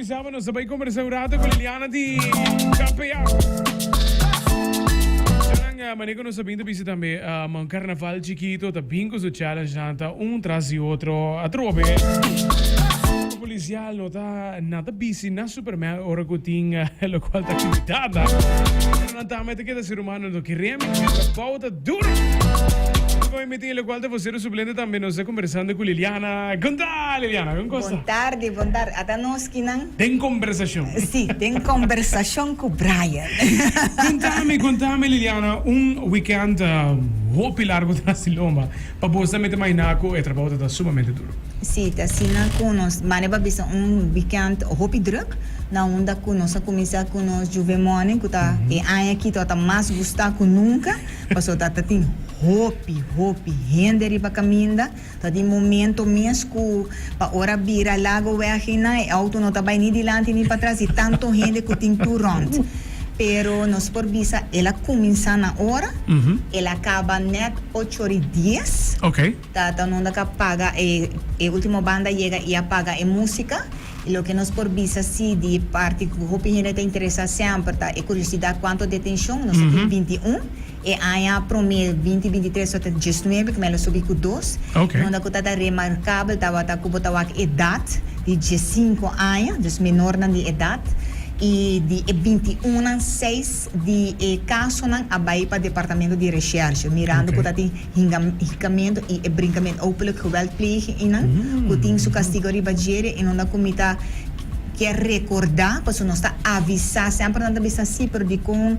bisaba nos ta bai kombersá un rato ku Liliana di KPA. Nan manera ku nos ta bin ta bisa tambe un karnaval chikito ta bin ku su challenge nan ta un tras di otro atrobe. Polisial no ta nan ta bisi na supermerk ora ku tin lokual ta aktividatnan pero nan tambe ta keda ser humano no kere mi e trabou ta duro. Ku mi tin lokual ta vocero suplente tambe nos ta kombersando ku Liliana. Konta Liliana kon kosta? Bon tardi bon tardi ata nos kinan. Den kombersashon. Si den kombersashon ku Brian. Kontami kontami Liliana un weekend hopi largo tras di lomba pa bo ta mete mainá ku e trabou ta ta sumamente duro. Sí, ta asina ku nos mane pa bisa un weekend hopi druk, na unda ku nos a kuminsá ku nos Juve Morning ku ta e aña aki tabata mas gustá ku nunka, pasobra ta tin hopi, hopi hende riba kaminda. Ta tin momento mes ku pa ora bira Lagoweg einan e outo no ta bai ni dilanti ni patras di tantu hende ku tin tur rònt. Pero nos por bisa el a kuminsá na ora, el a kaba nèt ocho ora i dies. Ta ta nunda ka paga e e ultimo banda yega y a paga e musica y loke nos por bisa si di parti cu hopi hende ta interesa semper ta e curiosidad cuanto detencion nos ta tin 21 e aña prome binti 23 ta 19 cu mi a lo subi cu dos nunda cu ta ta remarcabel tabata cu bo ta wak edad di 15 aña dus menornan di edad y di e 21 nan seis di e casonan a bay pa departamento di recherche mirando cu ta tin Hinkamentu i e brinkamentu openlijk geweldpleging einan ku tin su kastigo riba djere i unda ku mi ta kier rekordá pasobra nos ta avisá semper nan ta bisa sí pero dikon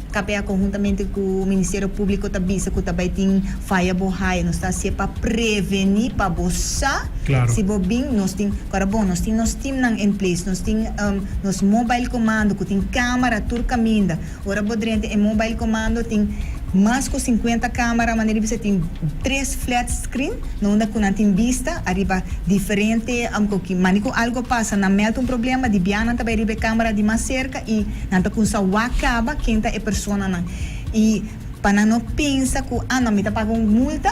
KPA konhuntamente ku Ministerio Públiko ta bisa ku ta bai tin faya bo haya nos ta hasié pa prevení pa bo sa si bo bin nos tin kòrda bon nos tin nos teamnan in place nos tin nos mobile komando ku tin kámara tur kaminda. Ora bo drenta e mobile comando tin mas cu 50 camara, manera di bisa tin tres flat screen na unda cu nan tin bista ariba diferente mane cu algo pasa nan meld un problema di bia nan ta bay riba e camara di mas cerca y nan ta cunsa wak caba ken ta e personanan y pa nan no pensa cu ah no mi ta paga un multa.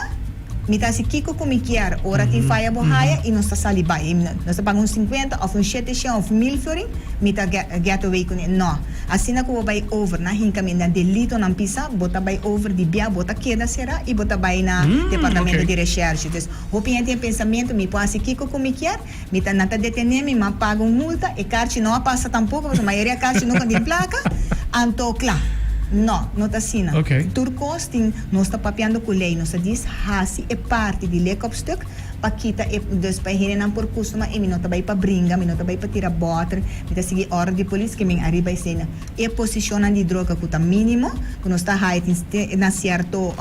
Mi ta hasi kiko ku mi kier. Ora tin faya bo haya i nos ta sali bai. Nos ta paga un sinkuenta òf un shete shen òf mil florin, mi ta get away kuné. No. Asina ku bo bai over na hinka mi na delitonan pisa, bo ta bai over di bia, bo ta keda será i bo ta bai na departamento di reshershe. Dus hopi hende tin e pensamentu, mi por hasi kiko ku mi kier. Mi ta nan ta detené mi, m'a paga un multa, e karchi no a pasa tampoko, pasobra mayoria karchi nunka tin plaka, anto kla. No, no ta asina. Tur kos tin, nos ta papiando ku lei, nos ta dis hasi e parti di lekopstuk pa kita e, dus pa e hendenan por kustuma, e mi no ta bai pa bringa, mi no ta bai pa tira bòter, mi ta sigui òrdu di polis ke men ariba esei. E posishonnan di droga ku ta mínimo, ku nos ta haya tin na sierto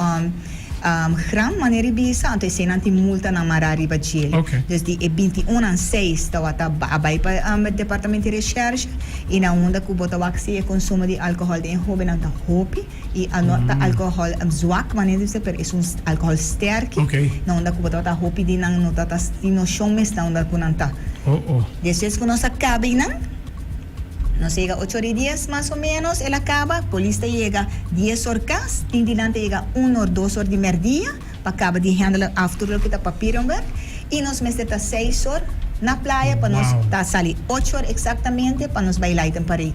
gram, manera di bisa, anto eseinan tin multanan mará riba djel. Dus di e 21 nan seis tawata a bai pa departamento di reshershe i na unda ku bo ta wak si e konsumo di alkohòl den e hóbennan ta hopi i a no ta alkohòl zwak, manera di bisa, pero esun alkohòl sterki, na unda ku bo tabata hopi di nan no ta tin noshon mes na unda ku nan ta. Despues ku nos a kaba einan. Nos yega ocho or i dies mas o menos el a kaba, polis ta yega dies or kas, tin di nan ta yega un or dos or di merdia pa kaba di handle af tur loke ta papierenwerk i nos mester ta seis or na playa pa nos ta sali ocho or exactamente pa nos bai Lighten Parade.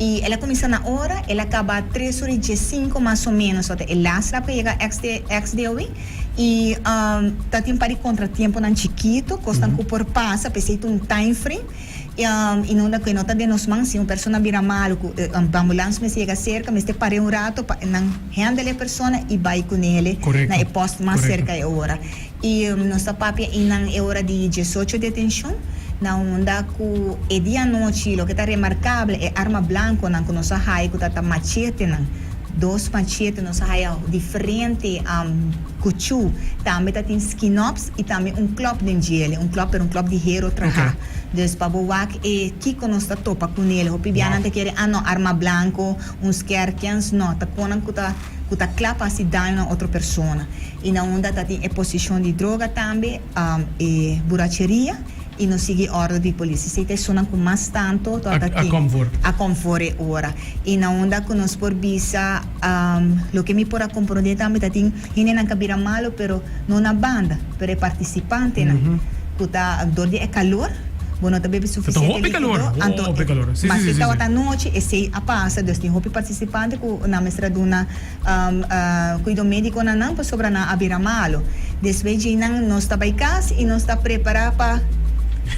I el a kuminsa na ora, el a kaba tres or i diesinko mas o menos, ota e last rap ku a yega ex-DOW i ta tin un par di kontratiemponan chikito, kosnan ku por pasa, p'esei ta un time frame. I no ku e no ta den nos man, si un persona bira malu ku e ambulans mester yega serka, mester par'é un rato pa nan handle e persona i bai kunele na e post mas serka e ora. I nos ta papia einan e ora di diesocho detenshon, na unda ku e di anochi loke ta remarkabel e arma blankonan ku nos a haya ku ta ta machetenan, dos machete nos a haya diferente kuchu, tambe ta tin skinops i tambe un klòp den djele, un klòp pero un klòp di hero traha. Dus pa bo wak e kiko nos ta topa ku nel. Hopi bia nan ta kere, ah no, arma blanko, un skerkens, no, ta konan ku ta ku ta kla pa hasi daño na otro persona. I na unda ta tin e posishon di droga tambe, e buracheria i no sigui ordo di polis. Esei ta esunnan ku mas tanto tabata tin. A kom for e ora. I na unda ku nos por bisa, loke mi por a komprondé tambe ta tin hendenan ka bira malo pero no na banda, pero e partisipantenan ku ta dor di e kalor. bo no ta bebe suficiente hopi likido, calor, anto hopi calor. Si, si, maske si, si, tawata si. anochi esey a pasa, dus tin hopi participante cu nan mester a duna cuido medico na nan pasobra nan a bira malo. Despues djey nan nos ta bay cas y nos ta prepara pa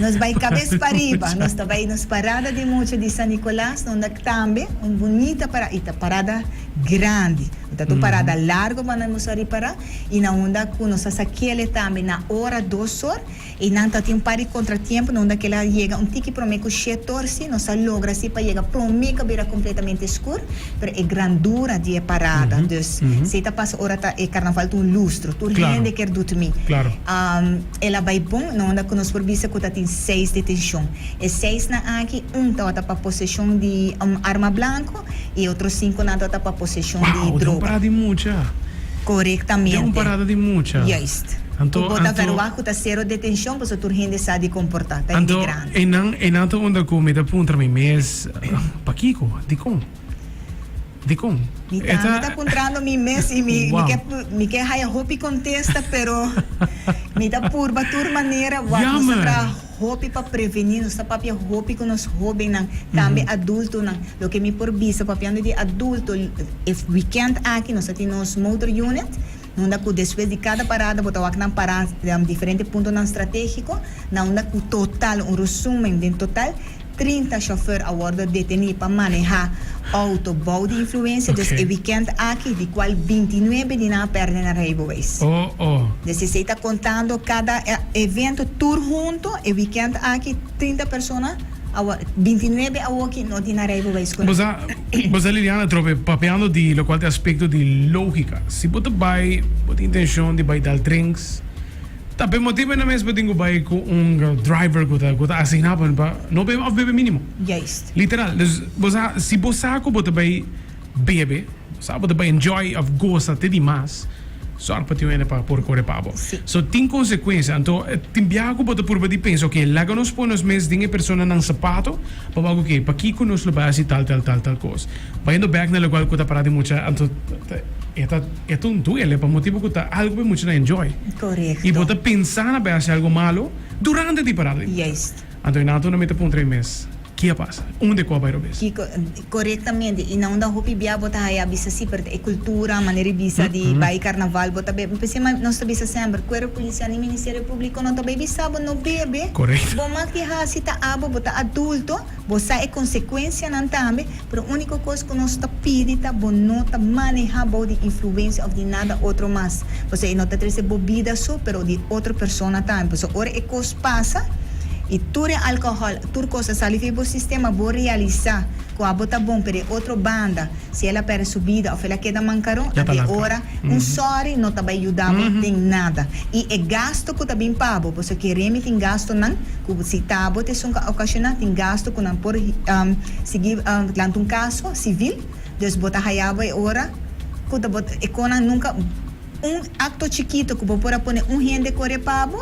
nos bay cabes pariba, nos ta bay nos parada di mucha di San Nicolas unda tambe un bunita parada y ta parada grandi, ta un parada largo pa nan nos a ripara y na unda cu nos a saquele tambe na ora dos or. I nan ta tin un par di kontratiempo na unda kila yega un tiki promé ku shetor si nos a logra si pa yega promé ku a bira kompletamente skur, pero e grandura di e parada, dus si ta pasa ora ta e karnaval ta un lustro, tur hende kier dutmi. El a bai bon na unda ku nos por bisa ku ta tin seis detenshon. E seisnan aki un tabata pa poseshon di un arma blanko i e otro sinkonan tabata pa poseshon di Wow, den un droga. parada di mucha. Korektamente. Den un parada di mucha. Juist. Anto, Ku bo ta anto. verwagt ku ta sero detenshon pasobra tur hende sa di komportá, ta hende Anto, grandi. einan, einan ta unda ku mi ta puntra mi mes, pakiko? Dikon? Dikon? Mi E tambe ta. ta puntrando mi mes i mi, mi Wow. ke, mi ke haya hopi kontesta pero mi ta purba tur manera wak nos ta Jammer. traha hopi pa prevení, nos ta papia hopi ku nos hóbennan, tambe adultonan. Loke mi por bisa papiando di adulto, e wikènt aki nos ta tin nos motor unit, Unda ku despues di kada parada bo ta wak nan pará den diferente puntonan stratégiko, na unda ku total, un resumen den total, 30 shòfèr a wòrdu detení pa manehá outo bou di influensia, dus e wikènt aki, di kual 29 di nan a pèrdè nan reibeweis. Oh oh. Dus esei ta kontando kada evento tur hunto, e wikènt aki 30 persona a wòrdu, 29 awoki no tin nan reibeweis ku nan. Bo sa, Bo sa Liliana atrobe papiando di locual ta e aspecto di logica. Si bo ta bay, bo tin intencion di bay dal drinks, ta p'e motibo ena mes bo tin cu bay cu un driver cu ta cu ta asigna pa pa no bebe of bebe minimo. Juist. Literal. Dus bo sa si bo sa cu bo ta bay bebe, bo sa bo ta bay enjoy of goza te di mas, Sòrg pa tin un hende pa por kore pa bo. Sí. So tin konsekuensia. Anto tin biaha ku bo ta purba di pensa, oke, laga nos pone nos mes den e personanan sapato pa wak, oke, pakiko nos lo bai hasi tal, tal, tal, tal kos. Bayendo bèk na lokual ku ta pará di mucha, anto e ta e ta un duele pa motibu ku ta algu pa e muchanan enjoy. Korekto. I bo ta pensa na bai hasi algu malu durante di parada di mucha. Juist. Anto e nan tur mi ta puntra e mes. Ki a pasa? Unda ku a bai robes? Kiko, korektamente, i na unda hopi bia bo ta haya bisa si, pero ta e kultura, manera di bisa di bai karnaval bo ta bebe. P'esei ma nos ta bisa semper, Kuerpo Polisial ni Ministerio Públiko no ta bai bisa bo no bebe. Korekto. Bo mag di hasi ta abo, bo ta adulto, bo sa e konsekuensianan tambe, pero úniko kos ku nos ta pidi ta bo no ta manehá bou di influensia òf di nada otro mas. Pasobra e no ta trese bo bida so, pero di otro persona tambe. Pasobra ora e kos pasa i tur e alkohòl, Tur cos a sali fi bo sistema, bo realisa cu abo ta bon, pero e otro banda, si el a perde su bida of el a keda mancaron, Ya ta a e laat caba. ora un sorry no ta bay yuda bo den nada. Y e gasto cu ta bin pa bo, pasobra ke Remy tin gastonan cu si ta abo ta esun cu a ocasiona, tin gasto cu nan por sigui lanta un caso civil, dus bo ta haya bo e ora cu ta bo e conan nunca. Un acto chikito cu bo por a pone un hende core pa bo,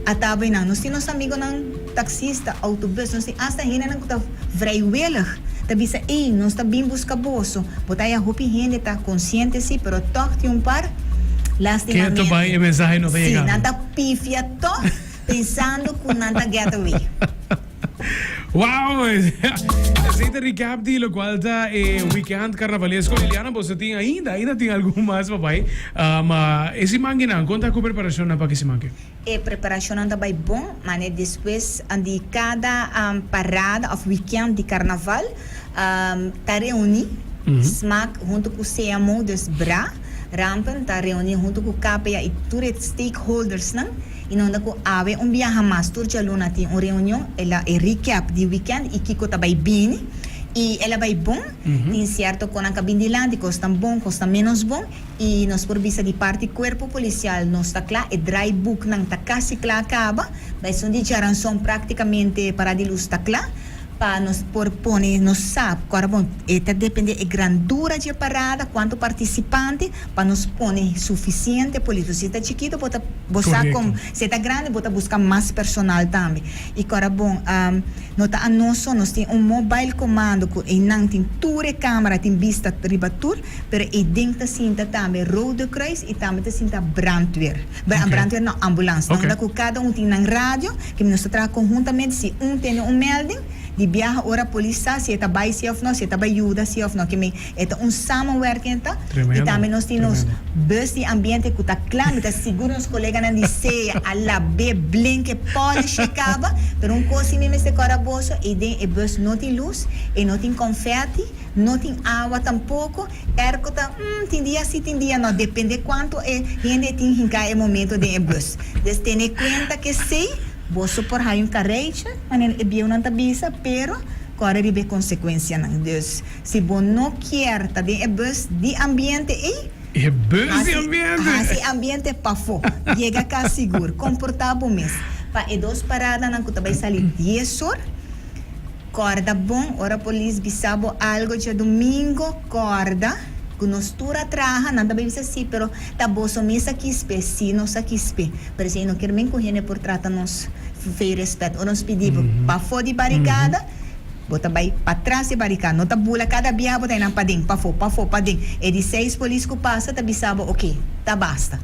a ta bo einan. Nos tin nos amigonan taxista, autobus, nos tin hasta hendenan cu ta vrijwillig ta bisa, ey, nos ta bin busca boso. Bo ta haya hopi hende ta consciente si, pero toch tin un par, Keto bai lastimamente, e mensahe no ta si, yegando. nan ta pifia toch pensando cu nan ta get away. Wow! Esey ta recap di locual ta e weekend carnavalesco. Liliana, boso tin ainda, ainda tin algun mas pa bay. Ma e siman kinan, con ta cu preparacionnan pa ki siman ki? E preparacionnan ta bay bon, mane despues di cada parada of weekend di carnaval ta reuni smaak hunto cu CMO, dus bra, Rampen ta reuni hunto cu KPA y tur e stakeholdersnan. I no unda ku awe un biaha mas tur djaluna tin un reunion, el a e recap di weekend i kiko ta bai bini. I el a bai bon, tin sierto konan ka bin dilanti, kos tan bon, kos tan menos bon, i nos por bisa di parti kuerpo polisial nos ta kla, e draaiboeknan ta kasi kla kaba, bai esun di djaranson praktikamente para di lus ta kla. Pa nos por pone nos sa cu ora bon e ta depende e grandura dje parada, cuanto participante, pa nos pone suficiente polis. Si ta chikito bo ta bo sa con, si e ta grandi bo ta busca mas personal tambe. Y cu ora bon no ta anoso, nos tin un mobile comando cu eynan tin tur e camera, tin bista riba tur, pero eyden ta sinta tambe Rode Kruis y tambe ta sinta brandweer. Brandweer no, ambulance. Nan unda cu cada un tin nan radio, cu nos ta traha conhuntamente, si un tene un melding, di biaha ora polis sa si e ta bay si of no, si e ta bay yuda si of no. Ke men e ta un samenwerking ta. Y tambe nos tin nos bus di ambiente cu ta cla, mi ta sigur nos coleganan di sea a labe, blinke, polish e caba, pero un cos si mi mester cora boso, eyden e bus no tin luz, e no tin confetti, no tin awa tampoco, Airco ta, mm, tin dia si, tin dia no, depende cuanto e hende tin hinca e momento den e bus. Dus tene cuenta ke esey, boso por haya un careitje, manera e bieunan ta bisa, pero core riba e consecuencianan. Dus, si bo no kier ta den e bus di ambiente ey, E bus di ambiente! Haci ambiente pafo. Yega cas sigur. Comporta bo mes. Pa e dos paradanan cu ta bay sali dies or, Corda bon, ora polis bisa bo algo djadumingo, corda cu nos tur a traha, nan ta bay bisa si, pero ta boso mes a kispe, si nos a kispe, pero esey no kier men cu hende por trata nos fey respet. Ora nos pidi bo pafo di baricada, bo ta bay patras di baricada, no ta bula cada biaha bo ta nan paden, pafo, pafo, paden. E di seis polis cu pasa ta bisa bo ok, ta basta.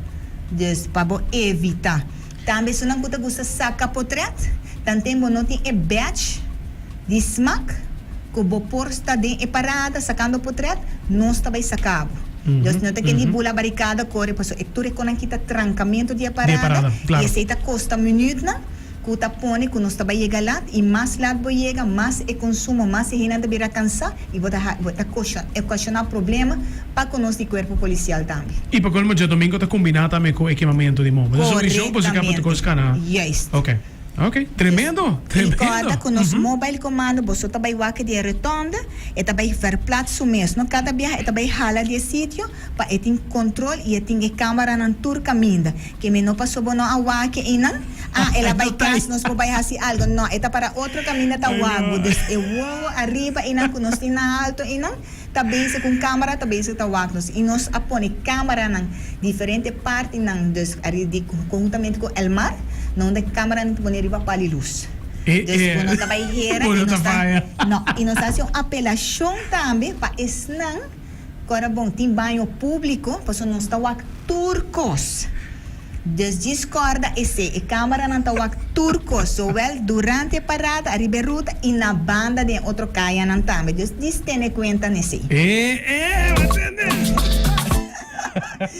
Dus pa bo evita. Tambe esunnan ku ta gusta saka potret, tanten bo no tin e badge di smak ku bo por sta den e parada sakando potret, nos ta bai saka bo. Dus no ta ke ni bula barikada kore paso e tur e konan kita trankamentu di e parada i esei ta kosta minütnan ku ta pone ku nos ta bai yega lat i mas lat bo yega mas e konsumo mas e hendenan ta bira kansa i bo ta bo ta okashoná problema pa ku nos di kuerpo polisial tambe. I pa kolmo djadomingo ta kombiná tambe ku e kemamentu di momo. Sowieso bo si ka protokol skana. Juist. Ok. Ok. Tremendo. Tremendo. I kòrda ku nos mobile komando boso ta bai wak di e rotonde, e ta bai verplaats su mes. No kada biaha e ta bai hala di e sitio pa e tin kontrol i e tin e kameranan tur kaminda. Ke mi no paso bo no a wak einan. Ah, el a bai kas, nos por bai hasi algo. No, e ta para otro kaminda ta wak bo. Dus e wowo ariba einan ku nos tin na alto einan. Ta bezig un camara ta bezig ta wak nos y nos a pone camaranan diferente partinan dus ari di conhuntamente cu Elmar na unda e camaranan ta pone riba pali luz dus bo no ta bay hera y nos ta no y nos ta haci un apelacion tambe pa esnan cu ora bon tin baño publico pasobra nos ta wak tur cos. Dus djis kòrda esei, e kámaranan ta wak tur kos, zowel durante e parada ariba e ruta i na banda den e otro kayanan tambe. Dus djis tene kuenta n'esei. E e, bo tende?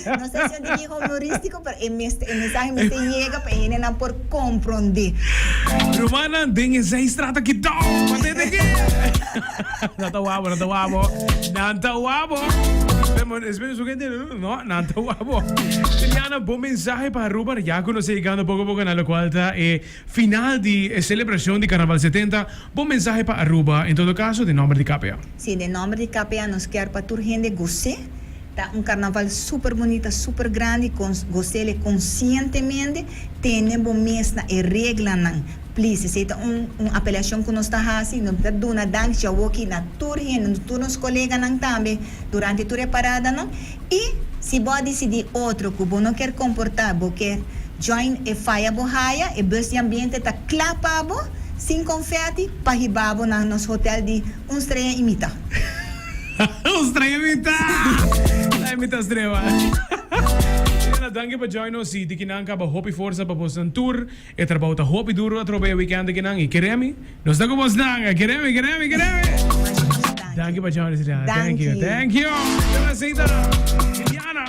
No sa si un tiki humorístiko, pero e mester, e mensahe mester yega pa e hendenan por komprondé. Rumannan, den e zijstraat aki dou! Bo tende ke? Nan ta wak bo, nan ta wak bo. Nan ta wak bo. Espera, su gente. No, nan ta wabo. Liliana, bo mensahe pa Aruba ya cu nos ta yegando poco poco na locual ta e final di e celebracion di Carnaval 70. Bo mensahe pa Aruba, en todo caso den nomber di KPA. Sí, den nomber di KPA nos kier pa tur hende gos'é. Ta un carnaval super bunita, super grandi, gos'é conscientemente, tene bo mes na e reglanan. Please, esei ta un un apelacion cu nos ta haci. Nos ta duna danki djawoki na tur hende, na tur nos coleganan tambe durante tur e paradanan. Y si bo a dicidi otro cu bo no kier comporta, bo kier join e faya bo haya, e bus di ambiente ta cla pa bo, sin confetti, pa hiba bo na nos hotel di un strea y mita. Un strea y mita! Ta mita strea. Liliana, danki pa join nos y di kinan caba hopi forsa pa bosnan tur. E trabou ta hopi duro atrobe e weekend akinan y keremi nos ta ku bosnan keremi keremi keremi. Danki pa join us Liliana. Thank you thank you. Liliana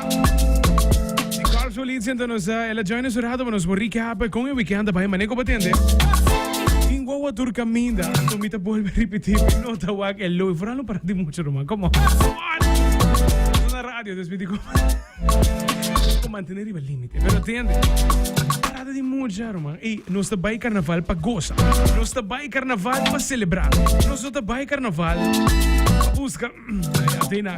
di Korps Politie enton nos el a join us un rato pa nos por recap con e weekend a bai mane ku bo tende. Tin guagua tur caminda anto mi ta bolbe ripiti mi no ta wak e loe vooral no para di mucho ruman come on come on. Nos ta na radio dus mi di ku. Ku mantene riba limite. Pero tende, trata di mucha, ruman. Ey, nos ta bai carnaval pa goza. Nos ta bai carnaval pa celebra. Nos no ta bai carnaval pa busca. Athena.